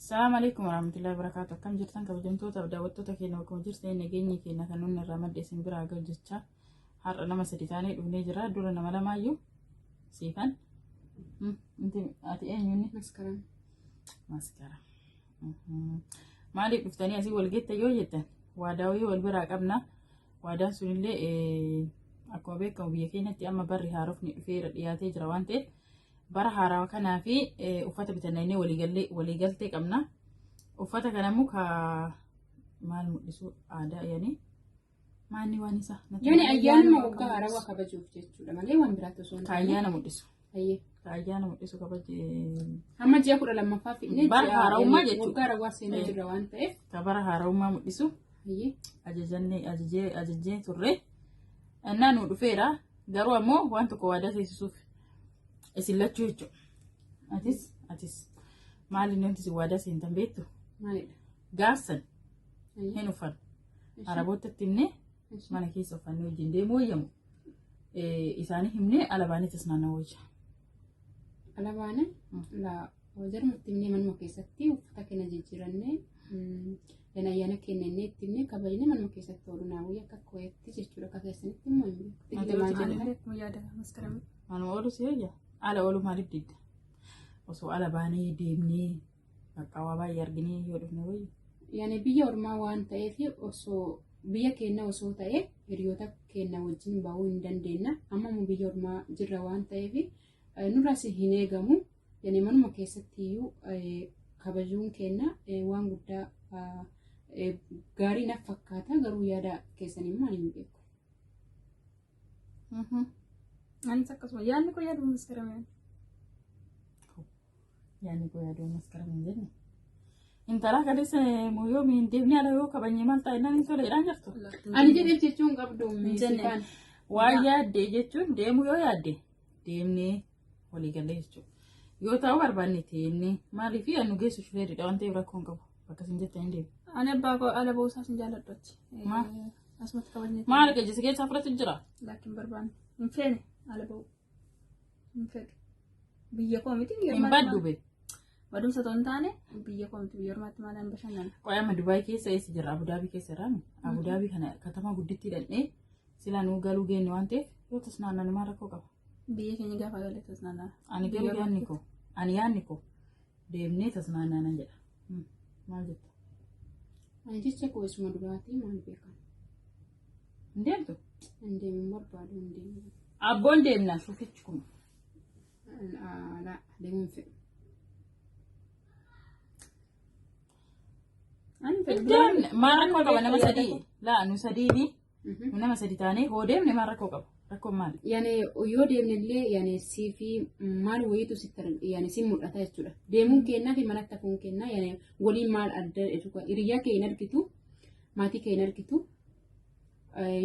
Assalamu alaikum warahmatullahi wabarakatuh. Akkam jirtan kabajamtoota fi daawwattoota keenya bakkuma jirtan nageenyi keenya kan nunni irraa madde isin biraa gahu jecha har'a nama sadi taanee dhufnee jira. Dura nama lamaayyuu siifan. Inti ati eenyuuni? Maskaram. Maskara. Maaliif dhuftanii asii wal geetta yoo jettan waadaa wayii wal biraa qabna. Waadaan sunillee akkuma beekamu biyya keenyatti amma barri haarofni dhufeera dhiyaatee jira waan ta'eef bara haarawaa kanaa fi uffata bitanna inni waliigaltee qabna. Uffata kana immoo ka maal mul'isu aadaa yani maanni waan isaa Yani ayyaanuma waggaa haarawaa kabajuuf jechuudha malee waan biraatti osoo hin ka ayyaana mul'isu. Ayyee. Ka ayyaana mul'isu kabaje Hamma ji'a 12ffaa fidnee Bara ji'a haarawummaa yani jechuudha. waggaa haarawaa seenaa jirra waan ta'eef. Ka bara haarawummaa mul'isu Ayyee. ajajannee ajajee ajajee turre. Innaa nu dhufeera garuu ammoo waan tokko waadaa seensisuuf isin lachuu jechuudha. Atis atis maali wanti isin waadaa seentan beektu? Maalidha? Gaafsan Ayyee. hin uffan. Araboota itti himnee mana keessa uffannee wajjin deemuu wayyamu. Isaanii himnee ala baanee tasnaanna'uu wayya. Ala baane laa jaruma itti himnee manuma keessatti uffata keenya jijjiirannee yan ayyaana keenya inni itti himnee kabajnee manuma keessatti oolu naa wayya akka kooyatti jechuudha akka keessanitti immoo hin beeku. Ati Maal hojii jetta? Anillee akkuma yaada maskaramii. Manuma oolu si wayya. Ala oolu maaliif didda? Osoo ala baanee deemnee bakka waa baay'ee arginee yoo dhufne wayya. Yani biyya ormaa waan ta'eef osoo biyya keenya osoo ta'e hiriyoota keenya wajjin bahuu hin dandeenya. Amma immoo biyya ormaa jirra waan ta'eef nurraas hin eegamu. Yani manuma keessatti iyyuu kabajuun keenya waan guddaa gaarii naaf fakkaata garuu yaada keessan immoo ani hin beeku. Anis akkasuma yaadni koo yaaduma maskaramee. Yaadni koo yaaduma maskaramee hin jenne. Intala kaleessa yoo hin deemne ala yoo kabajne maal ta'a innaan hin tole jedhaan jirtu. Ani jedheef jechuun qabdu jenne. siifaan. Waan yaadde jechuun deemuu yoo yaadde deemnee walii galee jechuudha. Yoo ta'u barbaanne teennee maaliif nu geessu shufeeridha waan ta'eef rakkoo hin qabu. Bakka isin jettan hin deemu. Ani abbaa koo ala ba'uusaas hin jaalladhu achi. Maal? Asumatti kabajnee. Maal gajjisa keessaa fudhatu jira? Laakiin barbaanne. Hin feene ala ba'u. Hin fedhu. Biyya koo miti biyya Hin ormaatti baddu be. Badumsa otoo hin taane biyya koo miti biyya ormaatti maalaan bashannana. Qoy amma Dubaay keessa eessa jirra? Abudaabii keessa jirra. Abudaabii kana katama guddittii dhaqnee silaa nuu galuu geenne waan ta'eef yoo tasnaannan maal rakkoo qaba? Biyya keenya gaafa galee tasnaannana. Ani garuu yaadni koo ani yaadni koo deemnee tasnaannana jedha. Maal jetta? Ani jecha koo isuma duraatii maal beekan? Hin deemtu? Hin deemu hin barbaadu hin deemu. Abboon deemna suufichi kun. Laa deemuu hin fedhu. Ani fedhu. Hin deemne maal rakkoo qaba nama sadii? Laa nu sadiini nu nama sadi taanee hoo deemne maal rakkoo qaba? Rakkoon maali? Yani yoo deemne illee yani sii fi maal wayiitu sitti yani si mul'ata jechuudha. Deemuun kennaa fi manatti hafuun kennaa yani waliin maal adda jechuudha. Hiriyaa kee hin argitu, maatii kee hin argitu,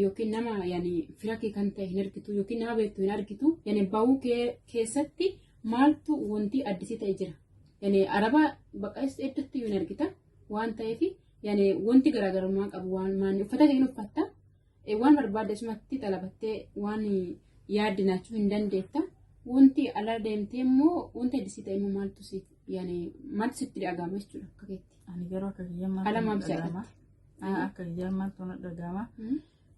yookiin nama yani fira kee kan ta'e hin argitu yookiin nama beektu hin argitu. Yani bahuu kee keessatti maaltu wanti addisii ta'e jira. Yani araba bakka iddootti iyyuu hin argita waan ta'eef yani wanti garaagarummaa qabu waan maanni uffata kee hin uffatta. Waan barbaadde sumatti xalabattee waan yaadde nyaachuu hin dandeetta. Wanti ala deemtee immoo wanti addisii ta'e immoo maaltu si yani maaltu sitti dhagahama jechuudha akka keetti. Ani garuu akka kiyyaan maaltu Ala na maaf dhagahama? jaallatte? Akka kiyyaan maaltu na dhagahama?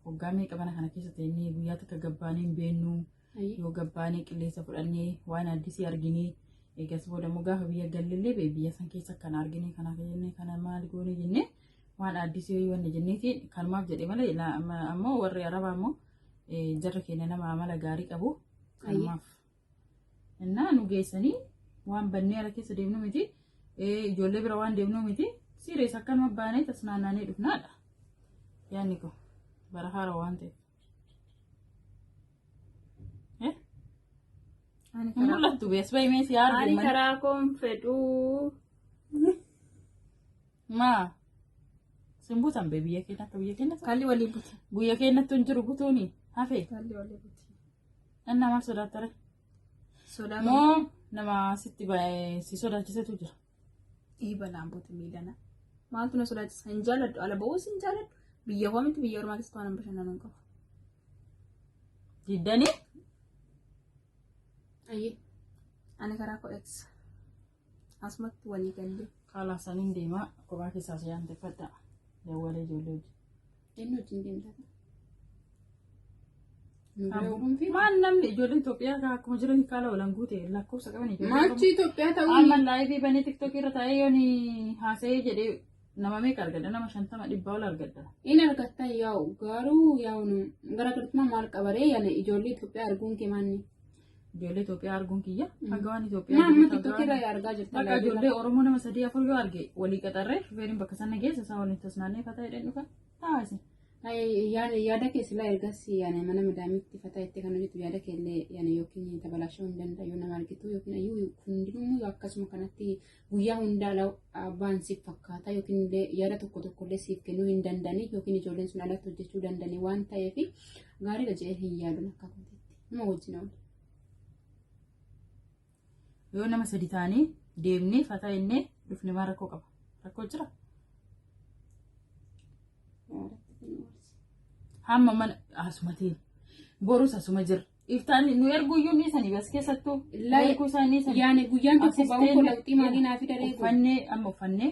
Waggaa meeqa mana kana keessa teenyee guyyaa takka gabbaanee hin beennu. Yoo gabbaanee qilleensa fudhannee waan addisii arginee eegas booda immoo gaafa biyya gallillee bee biyya san keessa kana arginee kana jennee kana maal goone jennee waan addisii wayii wanna jenneeti kanumaaf jedhe malee ammoo warri arabaa immoo jarra keenya nama amala gaarii qabu kanumaaf. Innaa nu geessanii waan bannee ala keessa deemnu miti ijoollee bira waan deemnu miti siirees akkanuma baanee tasnaannaanee dhufnaadha. Yaanni koo bara haara waan ta'eef. Ani Hin karaa mul'attu bees bahi mee si argu ani malee. karaa koon fedhuu. Maa sin butan bee biyya keenya akka biyya keenya Kalli walii buti. biyya keenyatti hin jiru butuuni hafe Kalli walii buti. inni maal sodaattare Sodaa moo nama sitti baay'ee si sodaachisetu jira. Dhiiba laan buti miilana. Maaltu na sodaachisa? Hin jaalladhu. Ala ba'uus hin jaalladhu. Biyya koo miti biyya ormaa keessatti waan hin bashannanu hin qabu. Diddanii Ayyee. Ani karaa koo eegsa. Asumatti walii galle. Kaalaasaniin deemaa kophaa keessaa si yaanteffadha. Dawwalee ijoollee hojii. Eenyu wajjin deemta? Nu bira ooluun fi Maal namni ijoolleen Itoophiyaa kan akkuma jiran kaala oolan guute lakkoofsa qaban ijoollee. Maalchi Itoophiyaa ta'uu Amma live banee TikTokii irra taa'ee yoon haasa'ee jedhee nama meeqa argadha? Nama 50 100 ol argadha. In argattan yaa'u garuu yaa'u nu garaagartummaa maal qabaree yaani ijoollee Itoophiyaa arguun kee maanni? Ijoollee Itoophiyaa arguun kiyya haga waan Itoophiyaa. Maa amma TikTokii irra argaa jirta. Bakka ijoollee Oromoo nama sadii afur yoo arge walii qaxarree shufeeriin bakka sana geessa isaa waliin tasnaannee fataa jedheen dhufa taa'asi. Yaada kee silaa ergas yaani mana madaamiitti fataa itti kan hojjetu yaada kee illee yaani yookiin tabalaashuu hin danda'a yoo nama argitu yookiin ayyuu hundinuu akkasuma kanatti guyyaa hundaa abbaan siif fakkaata yookiin illee yaada tokko tokko illee siif kennuu hin danda'ani yookiin ijoolleen sun alatti hojjechuu danda'ani waan ta'eef gaariidha jedhee hin yaadun akka kootiitti nama wajjin oolu. Yoo nama sadi taanee deemnee fataa innee dhufne maal rakkoo qaba? Rakkoo jira? Hamma mana asuma ta'e borus asuma jira. Iftaan nu erguuyyuu ni sanii bas keessattuu erguu isaanii sanii. Yaani guyyaan tokko ba'uu koo lawxii maalii naa fida reeku. Uffannee amma uffannee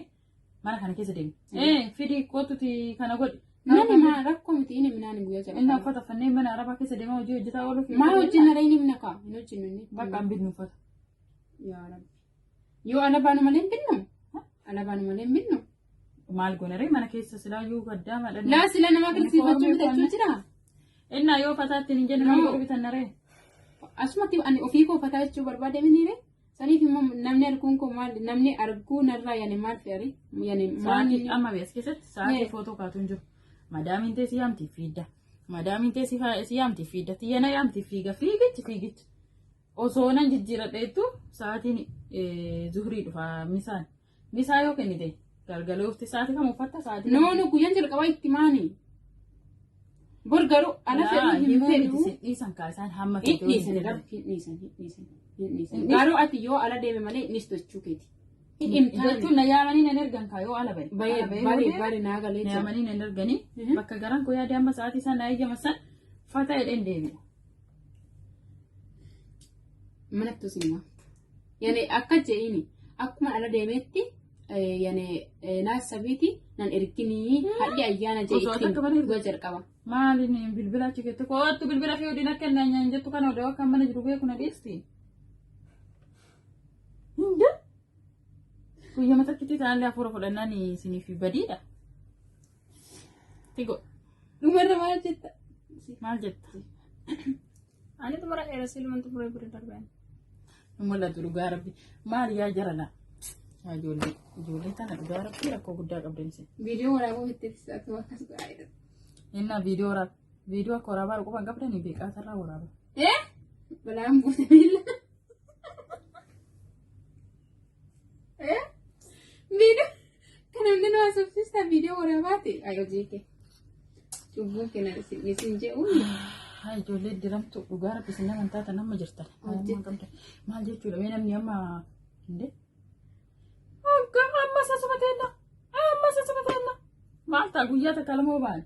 mana kana keessa deemne. Fidii kootuti kana godhi. Nani maa rakkoo miti inni minaan guyyaa Inni jalqaba. uffata uffannee mana arabaa keessa deemaa hojii hojjetaa ooluuf. Maal hojjenna ree inni mina kaa hin hojjennu inni. Bakka hin bitnu uffata. Yaa Rabbi. Yoo ala baanu malee hin binnu. Ala baanu malee hin binnu. Maal goona ree mana keessa silaayyuu gaddaa madhanne. Laa sila nama kirsiifachuu bitachuu jira. Innaa yoo fataatti hin jenne maal godhu bitanna ree? Asumatti ani ofii koo fataa jechuu barbaade miniire. Saniif immoo namni arguun koo maal namni arguu narraa yaani maal fe'ari yaani maal Sa'aatii amma bees keessatti sa'aatii footoo kaatu hin jiru. Madaamiin tee si yaamti fiidda. Madaamiin tee si yaamti fiidda. Tiyyana yaamti fiiga fiigichi fiigichi. Osoo nan jijjiiradheettu sa'aatiin zuhurii dhufa misaan. Misaa yoo kennite galgala oofti sa'aatii kam uffatta sa'aatii. No no guyyaan jalqabaa itti maani. Bor garuu ala fedhuu hin fedhu. Dhiisan kaasaan hamma Hin dhiisan rabbi hin dhiisan hin dhiisan hin dhiisan. Garuu ati yoo ala deeme malee hin dhiistu jechuu keeti. Hin himtaan. Jechuun na yaamanii nan ergan kaa yoo ala bahe. Baay'ee baay'ee baay'ee naa galee Na jira. yaamanii nan erganii bakka garaan koo yaade amma sa'aatii isaan na eeyyama san fata jedheen deebi'a. Manattu sinma. Yani akka je'ini akkuma ala deemetti yani naa sabiiti nan erginii hadhi ayyaana Osoo je'ittiin akka mana guyyaa jalqaba. Maaliin bilbila achi keessatti kootu bilbila fi waliin akka hin nyaanne jettu kana odoo akka mana jiru beeku na dhiisti. Hunda guyyaa takkitti taanillee hafuura fudhannaan isiniif badiidha. Tigo Dhumarra maal jetta? maal jetta? Ani xumura dheeressee ilmaan xumuree bira darbeen. Nu mul'atu dhugaa rabbi. Maal yaa jarana? Yaa ijoollee ijoollee tana dhugaa rabbi rakkoo guddaa qabdan isin. Viidiyoo waraabuu itti ibsatu akkas godhaa. Innaa viidiyoo waraaba. Viidiyoo akka waraabaa quba hin qabdanii beeqaatarraa waraaba. Eh? Balaan buute miila. Eh? Viidiyoo kan namni nu haasofsiista viidiyoo waraabaati. Ay hojii kee. Cubbuun kee na isin je'uun. Haa ijoollee diramtu dhugaa rabbi isin nama taatan amma jirtan. Maal jechuudha mee namni amma hinde? Hoggaa amma sasuma teenna. Amma sasuma teenna. Maal ta'a guyyaa takka lama ba'an.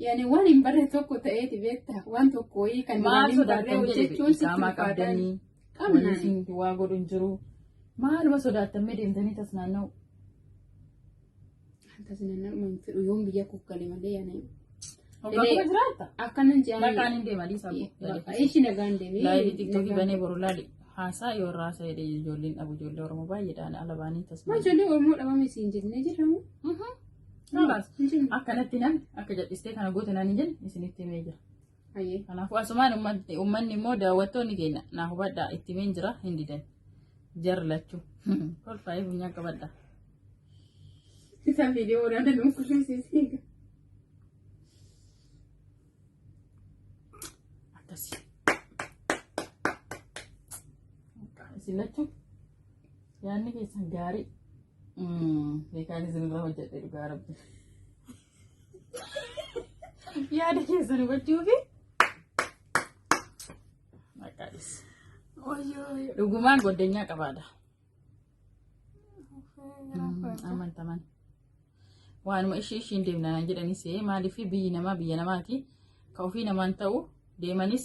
Yani waan hin barre tokko ta'eeti beektaa waan tokko wayii kan Maal duraan hin barre sodaattan jedhe hojjechuun sitti qaamaa ulfaataa. qabdanii. Qabna. Wanni isin waa godhu hin jiru. Maaluma sodaattan mee deemtanii tas naanna'u. Tasinannaa hin fedhu yoon biyya kukkale malee yani. Hoggaa kuma jiraatta. Akkanan je'anii. Bakka ani deema dhiisaa boo. Ishi nagaan deemee. Live TikTokii banee boru laali. Haasaa yoo irraa haasa'ee ijoolleen dhabu ijoollee Oromoo baay'eedhaan ala baanii tas. Maa ijoollee Oromoo dhabame siin jennee jirramu. Kalaas akkanatti namni akka jal'istee kana goote naan hin jenne isinitti himee jira. Ayyee. Kanaafuu asumaan uummanni immoo daawwattoonni keenya naa hubadhaa itti himeen jira hin didan. Jarri lachuu. Kolfaa'ee funyaan qabadha. Isa viidiyoo waraabaa nu kushisiisee. Akkasii. Isin lachuu yaadni keessan gaarii. Beekaan isin irra hojjedhe dhugaa rabbi. Yaada keessan hubachuu fi maqaadhis. Dhugumaan goddanyaa qabaadha. Amantaman. Waanuma ishii ishiin deemnaan jedhanis maaliif biyyi namaa biyya namaati. Ka ofii namaan ta'u deemanis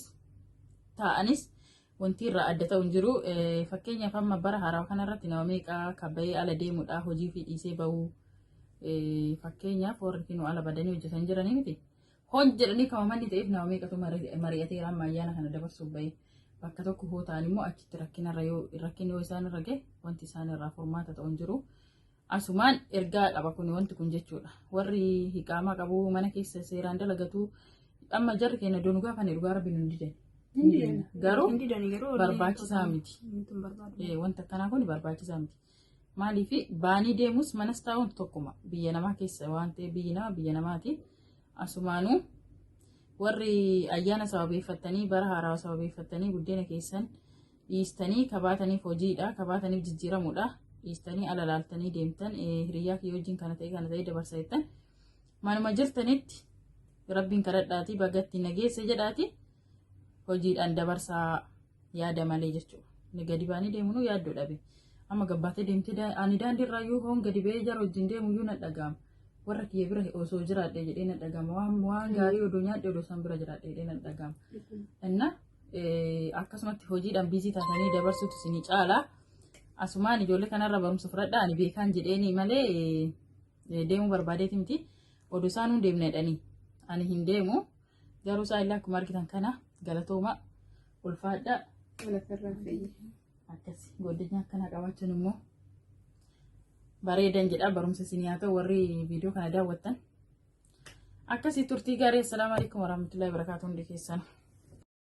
taa'anis Wanti irraa adda ta'u hin jiru. Fakkeenyaaf amma bara haaraa kanarratti nama meeqa kan bahee ala deemudha hojii fi dhiisee bahuu. Fakkeenyaaf warri kinuu ala badanii hojjetan jiranii miti. Hon jedhanii kama manni ta'eef nama meeqatu mari'ateera amma ayyaana kana dabarsuuf bahee. Bakka tokko hoo ta'an immoo achitti rakkinarra yoo rakkinni yoo isaan irra gahe wanti isaan irraa furmaata ta'u hin jiru. Asumaan ergaa qaba kun wanti kun jechuudha. Warri hiqaamaa qabu mana keessa seeraan dalagatu amma jarri keenya doonuu gaafa dhugaa rabbi nu didan. Garuu Hin didani garuu barbaachisaa miti. Nuti hin barbaadu. Wanta akkanaa kun barbaachisaa miti. Maaliif baanii deemus manas taa'uun tokkuma biyya namaa keessa waan ta'eef biyyi nama biyya namaati. Asumaanuu warri ayyaana sababeeffattanii bara haarawaa sababeeffattanii buddeena keessan dhiistanii kabaataniif hojiidha kabaataniif jijjiiramuudha dhiistanii ala laaltanii deemtan hiriyyaa kiyya wajjin kana ta'e kana ta'e dabarsa jettan manuma jirtanitti rabbiin kadhadhaati bagatti nageesse jedhaati hojiidhaan dabarsaa yaada malee jechuudha. Inni gadi baanii deemuun yaaddoo dhabe. Amma gabbaatee deemtee ani daandii irraa iyyuu hoon gadi ba'ee jara wajjin deemu iyyuu na dhaga'ama. Warra kiyya bira osoo jiraadhe jedhee na dhaga'ama. Waan gaarii odoo nyaadhe odoo isaan bira jiraadhe jedhee na dhaga'ama. Inna akkasumatti hojiidhaan biizii taatanii dabarsuutu isinii caala. Asumaan ijoollee kanarra barumsa fudhadhaa ani beekaan jedheeni malee deemuu barbaadeeti miti. Odoo isaan hin deemne jedhanii ani hin deemu. Garuu isaan illee akkuma argitan kana galatooma ulfaadha. Walakarraa fe'ee. Akkas godina akkanaa qabaachuun immoo bareedan jedha barumsa isinii haa ta'u warri viidiyoo kana daawwattan. Akkasii turtii gaarii. Assalaamu alaikum warahmatullahi wabarakatuh hundi keessan.